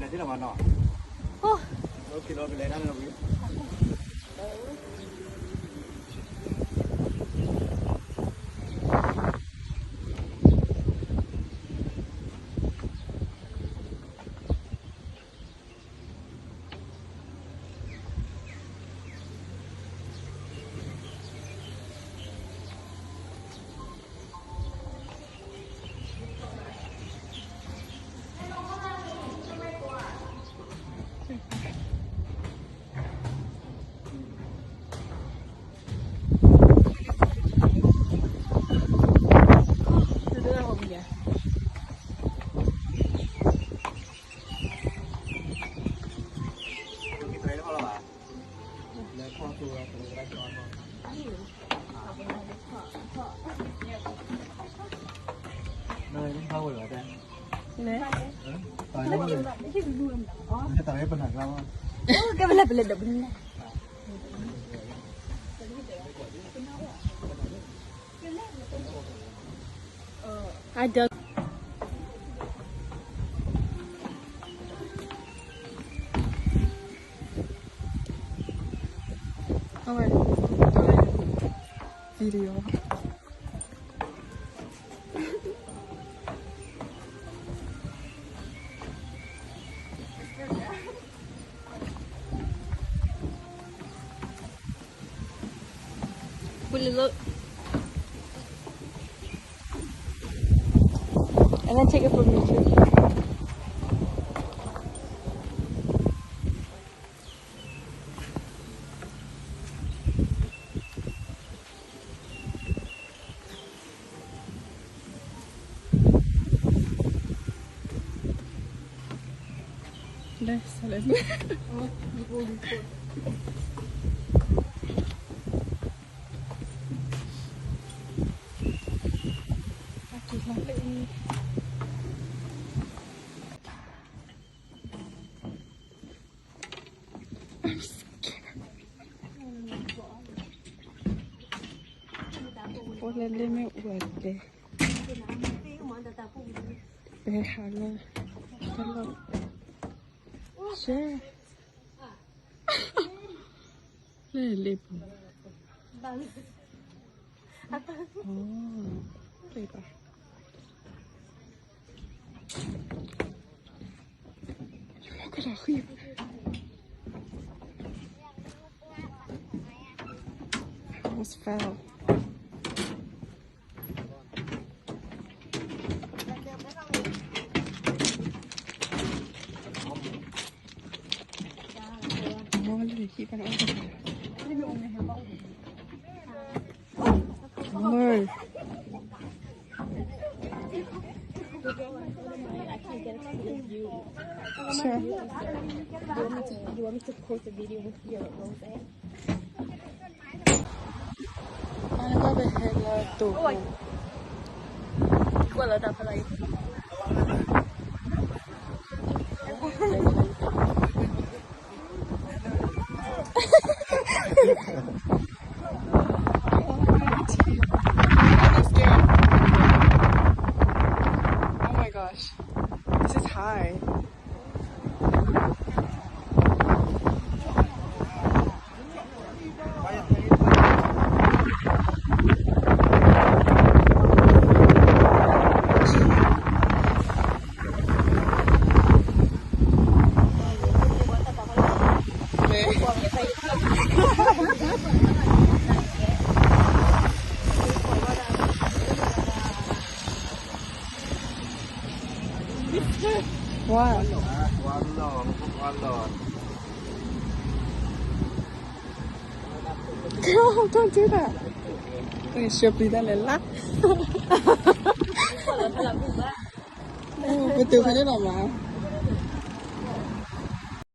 သ့လီၤမးနီၤ. အိၣ်, အိၣ်က့ၤလီၤ ပလဲၤတၢ်လၢဝံၤ. I dug. Okay. Video. Put it look. And then take it from me too. I'm scared. Hola, let me wet this. Hello. Sure. Let it. Oh, paper. I almost fell. Lord. I can't get a clear view. Sure. You want me to, you want me to post a video with your rose? Ai, ba bɛ hɛ la to. Oi. Ko la da pala. I'm scared. Oh my gosh. This is high. What? Girl, don't do that. ရှုပ်ပြီးသားလဲလား. ပတူခါန့ၣ်တော့မလား.